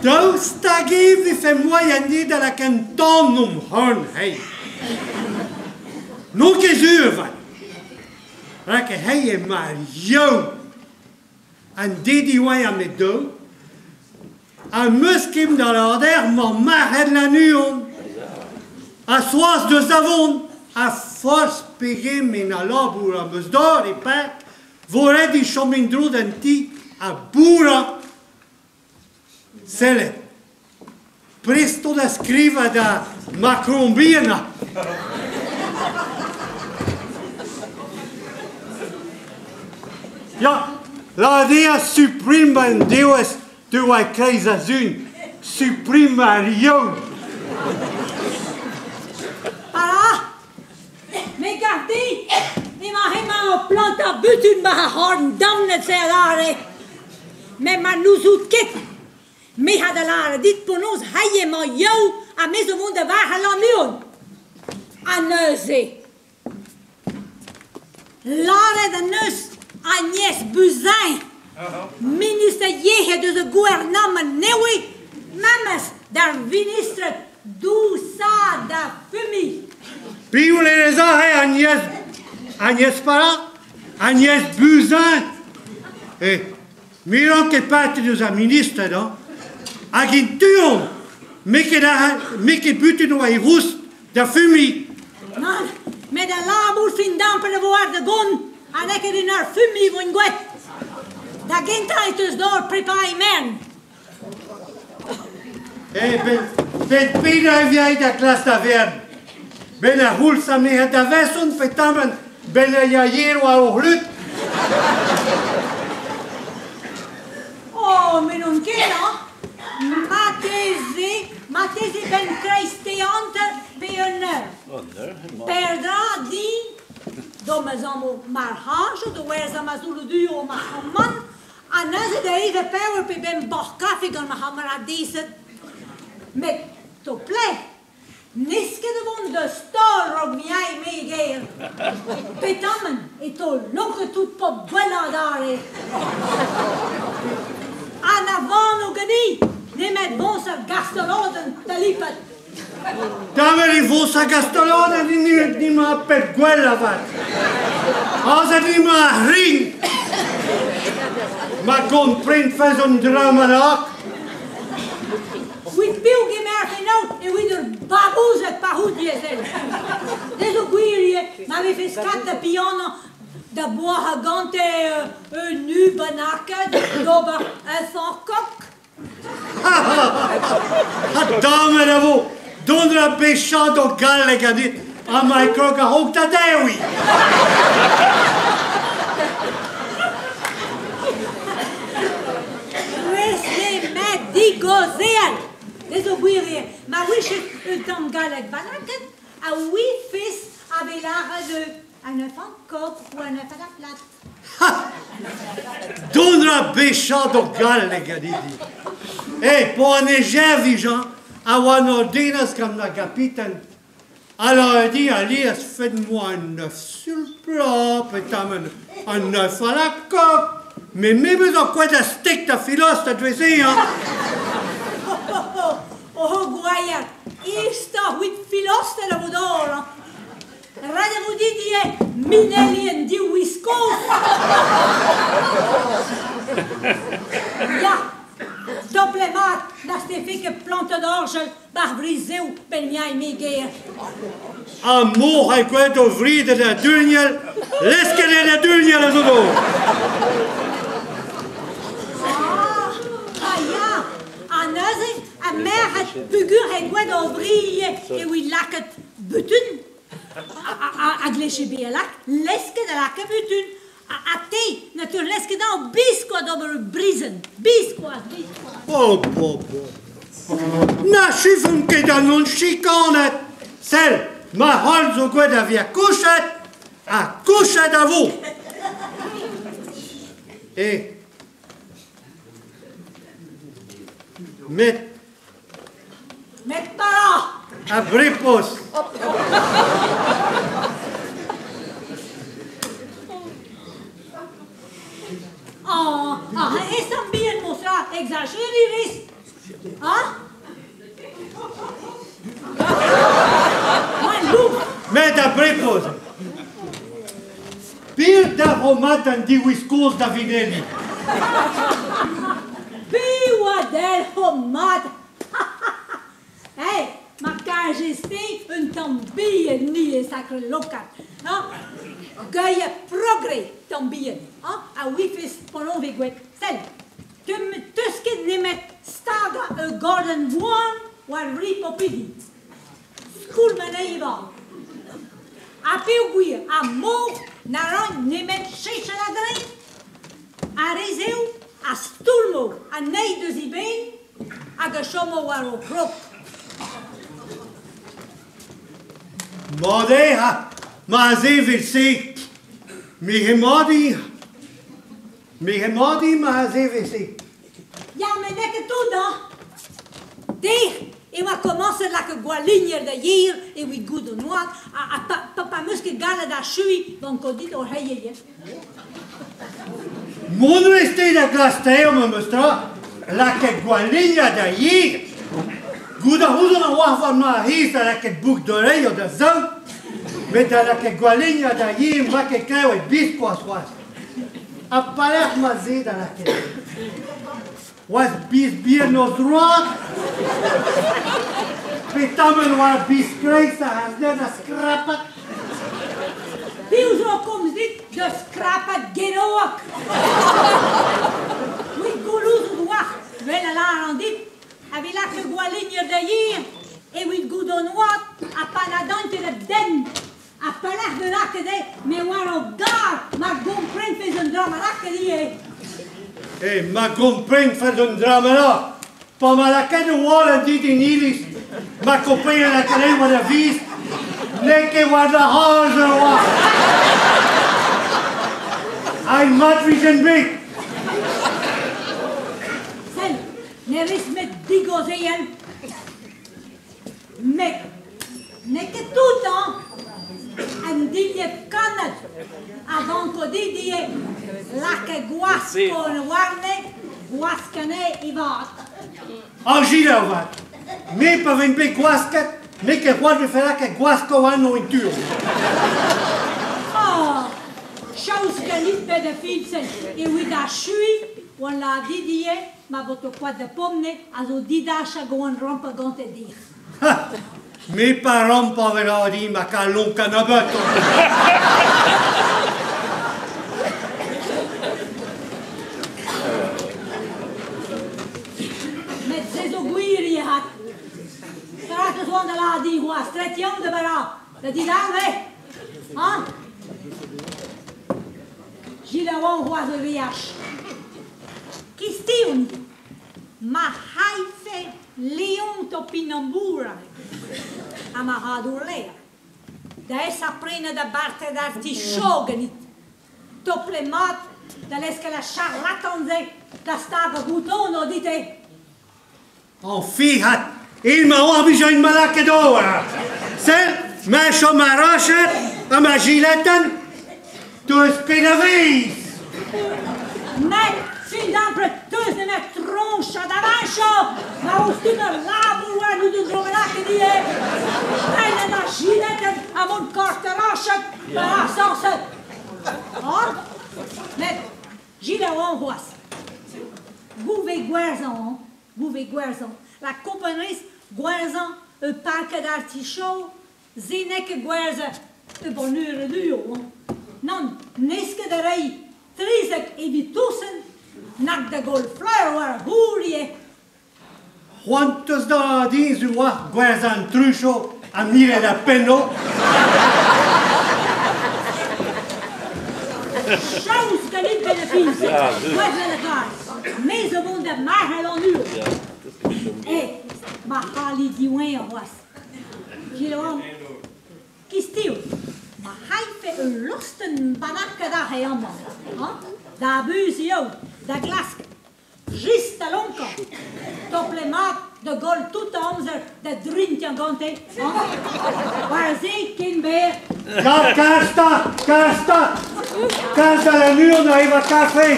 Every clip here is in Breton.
Daoust hag e vefe moaien dit da lakaat un tamm om c'horn hei? N'on ket sur avat. Rak hei emañ ar yaou. An dedi oa me daou. Ha 'meus ket da lâr 'mañ marc'had Lannuon. Ha Soaz deus da vont. Ha forzh pegement a labour am eus d'ober e park vo ret dit chom en-dro d'an ti ha bourrañ. Sellet, prest on da skrivañ da Macron bihan. Ya, lâret eo suprim an devezh deu e kreiz ar sun. Suprim ar yaou. Ah Me 'gav din emañ hemañ o plantañ butun war ar c'horn damnet-se adarre. Met ma n'ouzout ket, me 'ha da lâret dit penaos hey emañ Yaou ha me zo vont da varc'h Lannuon. Ha neuze, lâret en deus Agnès Buzyn, ministr yec'hed eus ar gouarnamant nevez, memes d'ar vinistred dousaat da fumiñ. Piv lez aze Agnès Agnès Para Agnès Buzyn Eh, miran ket parti deus ar ministred, hein. Hag int tu-hont, m'eo ket m'eo ket butun oa e roust da fumiñ. Nann, met al labour fin dampen a vo àr da gont ha n'eo ket en ur fumiñ 'voint gwraet. Da gentañ e teus d'ober prepariñ mern. Eh ben, bet pena e viai da klask da vern. Ben ar c'houlz anezhañ da veson petamant ben a ya yer war o c'hlud. Oh, me n'on ket, hañ. Marteze, marteze benn kreisteiz hanter pe un eur. Perdra din, d'o ma zammo marc'hajoù, da werzhañ ma zouloù-du ma c'hamant, Ha neuze da evañ pevar pe bemp boc'h kafe gant ma c'hamaradezed. Met to pled, n'ez ket da vont da stal 'raok miañ me ger. Petamant e taol lonket tout pop gwellañ adarre. Ha na vano ganin nemet boñs ar gastolodenn talipet. Tavel e vo sa gastolodenn ni ma pep gwell avat. Aze ni ma ar ring. Ma komprenfes un dra bennak. Evit piv gemer eno evit ur babouzed paroudiezh Dezho gwir ivez ma vefe skat da bihanañ da boazhañ gante un u bennaket d'ober un forkok. Ha damet a vo dont da bechañ d'o galleg ganit ha ma e krog a-raok da debriñ. N'eus nemet digaozeal. Ez zo gwir eo ma ouife un tamm galleg bennaket a ouifes a vez lâret un œuf en coque ou un œuf à la plate. Dont ra bechañ d'o galleg a dit. Eh, poan e servijañ a oa an ordinas gant ma gapiten. Alors a dit alies faites-moi un œuf sur le plat, petamant un œuf à la coque. Mais me beus quoi da steak da filos da dre-se, hein. Oh, oh, gwaiat, istor 'wit filostel a vo d'or. Ret e vo dit ivez minelliñ an div wiskoz. Ya, doble mat n'az tefe ket plantet orjal war brizeoù benn-me ger. Ha mor e gwelet o vrid da Duniel, lesket eo da Duniel a zo do. Ah, ah ya, ha neuze, ha merc'hed pugur e gwelet o vri ivez evit lakaat butun. A gleche bezañ lak, lesket a laka butun. Ha te, na te lesket an biskoazh d'ober ur brizhenn. Biskoazh, biskoazh. Oh, bo, bo. Na chifon ket an on chikanet. Sell, ma c'hoant zo gwelet a vezañ kouchet, ha kouchet a vo. Eh. Met Met para! A brepoz. Ah, ah, ez am bihan mostra exageriñ 'rez. Ha? Oan loup. Met a brepoz. Pil da romat an diwiskoz da vinelli. Piv a delc'ho mat? Hey, ma karjez-te un tamm bihan ni e sakre lokat. Ha? Geuilh progrès tamm bihan. Ha? A ouifez penaos gwet. Sell, teus ket nemet stagañ ur gordenn voan war ri popidi. Skoulm anezhi vat. Ha peogwir ar mor na ran nemet cheñch a-dreñv, ar re-seoù a stourmo anezhi deus e benn hag a chomo war o c'hrog. Mat eo, ha ma 'z eo evel-se, me hemadiñ, me hemadiñ ma 'z eo evel-se. Ya, met n'eo ket tout, hañ. Dec'h e oa komañset lakaat gwalligner da yer evit goût an oad ha pa pa 'meus ket gallet achuiñ gant kodit o c'heier. Mont 'rez-te da glask teir memes tra, lakaet gwalligner da yer. Goût a ouzon a-walc'h war ma c'hiz da lakaat bouk d'oreilh da zaou, met da lakaat gwalligner da yer 'm boa ket klevet biskoazh c'hoazh. Ha pelec'h ma 'z eo da lakaat? Oas biz bihan o zroad? Petamant oa biz kreiz ar c'hazh da skrapat? Piv zo o komz dit da skrapat genoak? C'hwi goulouzet oac'h, 'vel a lâran dit, a vez lakaet gwalligner da yer evit goût an oad ha pa na dant ket a denn. Ha pelec'h 'vez lakaet eo me oar o gar ma gomprenfes un dra ma lakaet ivez. Eh, ma gomprenfes un dra bennak, pa ma lakaet o oaled dit en iliz, ma komprenet lakaet eo war da viz, n'eo ket war da c'haz e oa. Ein mat 'vijen bet. Sell, ne rez 'met digozeal. Met n'eo ket tout hañ! An dilhad kannet a vanko dit ivez lakaat gwaskon warne, gwask anezhe vat. Ar gilet avat. Me pa vin bet gwasket, n'eo ket c'hoazh 'vefe lakaet gwasko warno en tu. Oh, chaous ganit bet a fin-se evit achuiñ oan lâret dit ivez Ma boto koad da pomne a zo didach hag oan rampañ gante dir. Ha! Me pa rampañ vel adi ma kalon kanabat. Met se zo gwir ivez hat. Perak eus oan da lâret din c'hoazh, tretiañ da bara, da didal, eh? Hein? Gilles a oan c'hoazh ur veaj. Kistion, ma c'hallfe Leon Topinambour ha ma radour-lêr da esa prenañ da barted artichaut ganit. Toplet mat da leskel ar charlatan-se da stagañ boutonoù dit-te. Añfihat, emañ war vijen ma lakaet ober. Sell, ma chom ar rached ha ma jiletenn, 'teus ket a vezh. Met fin d'amplet 'teus nemet troñchañ da vañchañ ma o stumm ul labour warnout un dro bennak ivez. Prenañ da jiletenn ha mont korterachet war ar sañset. Ah, met Gilles a oan c'hoazh. Gouve gwerzhañ hañ, gouve gwerzhañ. La kompanez gwerzhañ ur pakad artichaut, se n'eo ket gwerzhañ ur boneur du hañ. Nann, n'ez ket da reiñ 13 evit tousenn nag da goll fleur war ar c'hour ivez. C'hoant 'teus da din zu oa gwerzhañ an trucho ha miret ar pennoù? Chaous ganit benn ar fin-se, gwerzhañ a ra. Me zo vont da marc'had an urzh. Eh, ma c'halli diwezhañ c'hoazh. Gilles Kistion, ma c'hallfe ul lostenn bennaket aze amañ, hañ, da abuziñ eo, da glask Just da lonkañ. Toplet mat da goll tout amzer da drinkañ gante. Hañ? War se ken berr. Ya, kalz 'ta, kalz 'ta. Kalz da Lannuon da evañ kafe.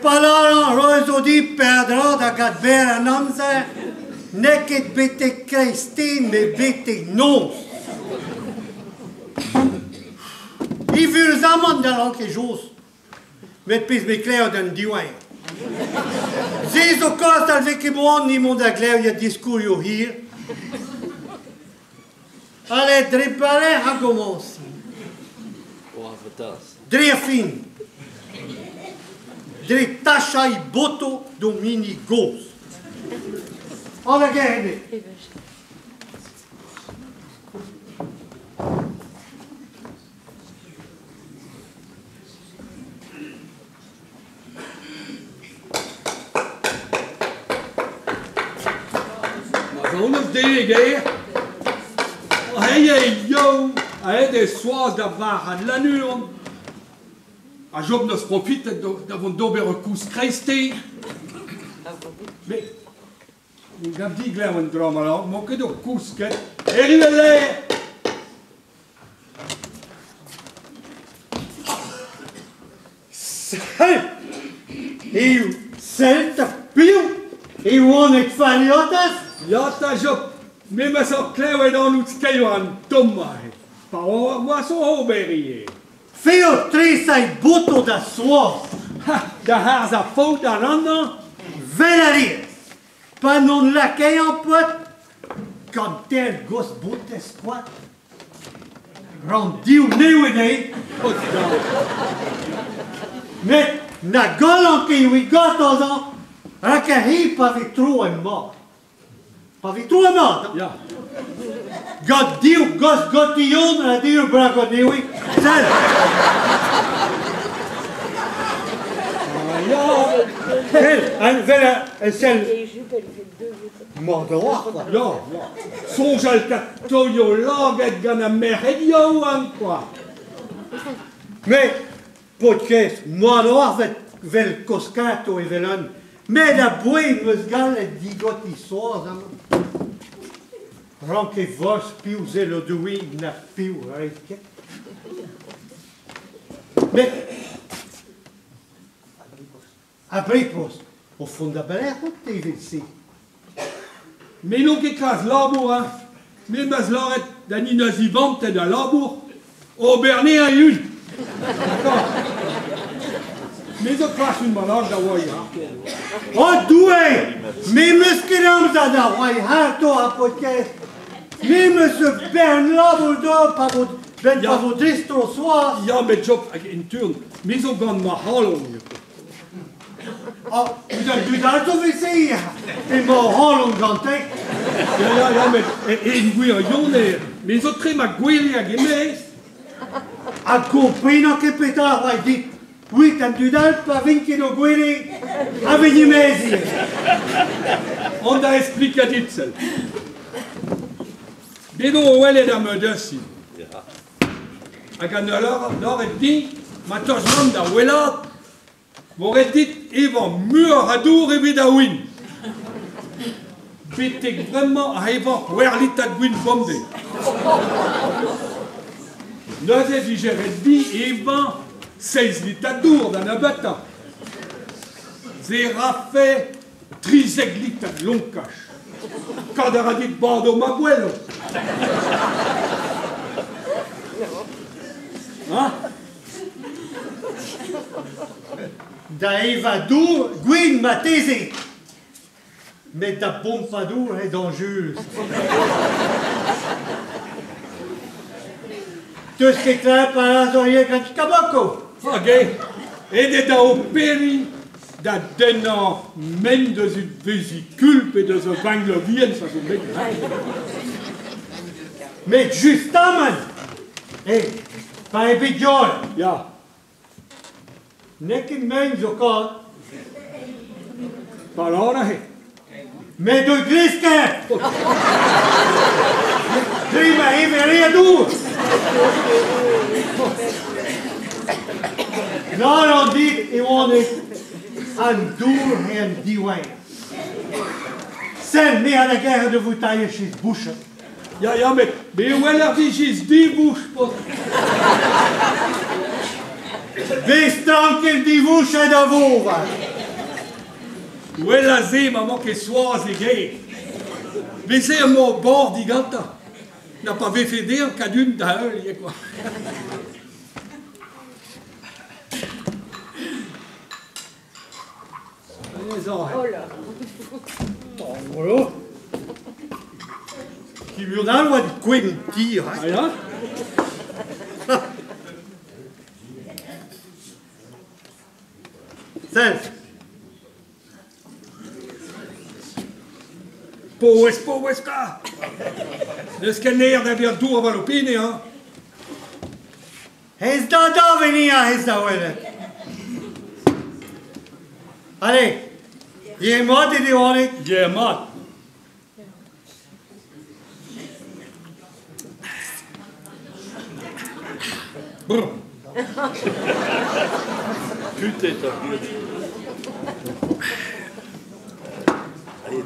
Met pa lâran roet zo dit peadra da gad berr an amzer, n'eo ket betek kreisteiz met betek noz. Evuruzamant ne ran ket Jos, met pezh 'me klevet an diwezhañ. Se zo kaoz 'talvez ket moan ni mont da gleviañ diskourioù hir. Ale, dre belec'h a gomañsi? Dre ar fin. Dre tachañ botoù d'ho hini gozh. An hag-eñ Ma zon eus dek eo. Hei eo Yaou aet eo Soaz da varc'had Lannuon. Ha Job 'neus profitet da vont d'ober ur koulz kreisteiz. Met gav diglev an dra-mañ, 'mañ ket o kousket. Erru el lec'h! Sell! Eo sell 'ta piv e oan e Faliotez? Ya 'ta Job, me 'meus ur klevet anv skeiñ war an tomm aze. Pa oas oc'h ober ivez. Feo tresañ botoù da Soaz. Ha, da harz ar faot a rannañ. Vel a rez. Pa n'on lakaet paotr gant teir gozh botez koad. Ran div nevez dezhi. Met na gollan ket evit gortozañ rak ar c'hi pa vez tro emañ. Pa vez tro emañ. Ya. Gant div gozh gotilhon ha div bragonewi. Sell. Ya. Sell, vel sell. Mort a-walc'h, quoi. Ya, ya. Soñjal katoio lagad gant ar merc'hed yaouank, quoi. Met, paotr kaezh, mat a-walc'h 'vel koskato evel un. Met a-bouez 'm eus gallet digotiñ Soaz amañ. Ranket forzh piv sello Doue na piv 'ray ket. Met A-bepos, o font da belec'h out evel-se? Me n'on ket kalz labour hein. Me 'm eus lâret da Nina Zivantet a labour ober anezhañ e-unan. D'accord. Me zo klask un bennak da oa Oh Doue! Me 'm eus ket amzer da roiñ harto ar paotr-kaezh. Me 'm eus ur bern labour d'ober pa vo 'benn pa vo distro Soaz. Ya, met Job, hag en turn, me zo gant ma c'halon. Oh, ouzh an dud all zo veze emañ o c'halon gante. Ya, ya, ya, met en gwirionez, me zo tre ma gwele hag e-maez. Ha komprenañ ket petra a ray dit. Kuit an dud all pa vint ket o gwele a vez e-maez ivez. On da explica dit sell. Bet on o welet ar meudeusi. Hag an lâret din ma teuas mamm da wellaat vo ret dit evañ muioc'h a dour evit a win. Betek bremañ a evañ c'hwec'h litrad gwin bemdez. Neuze e vije ret din evañ seizh litrad dour da nebeutañ. Se rafe 13 litrad lonkaj. Kad a ra dit bado ma gwelo. Hein? Da evañ dour gwin marteze. Met da bompañ dour eo dañjerus. 'Teus ket klevet pa zo ivez gant Kaboko? Hag aet eo da operiñ da dennañ ment deus e vezikul pe deus ur venglevienn, ça zo bet. Met justamant, eh, pa eo bet Joel. Ya. N'eo ket mein zo kaoz. Palor aze. Met ur gresker! Dre ma ever re a dour! Lâr dit e oan an dour en diwezhañ. Sell, me a da gerc'hat da voutailh chez Boucher. Ya, ya, met me wel ar vijis dibouch, paotr. Bez tranquil divouchet a vo, va. Well a se ma 'mañ ket Soaz e gêr. Beze emañ bord digantañ. Na pa vefe dezhañ kadun da heul ivez kwa. Voilà. Tribunal oa gwenn dir. Ah ya? Sell. Paouez, paouez, ka! N'eus ket aer da vezañ dour war ho pine, hein? Ez da da veni ez da welet. Allez, yer mat eo Dewanig. Yer mat. Brr. Kutet ar gudenn.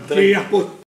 Ker paotr.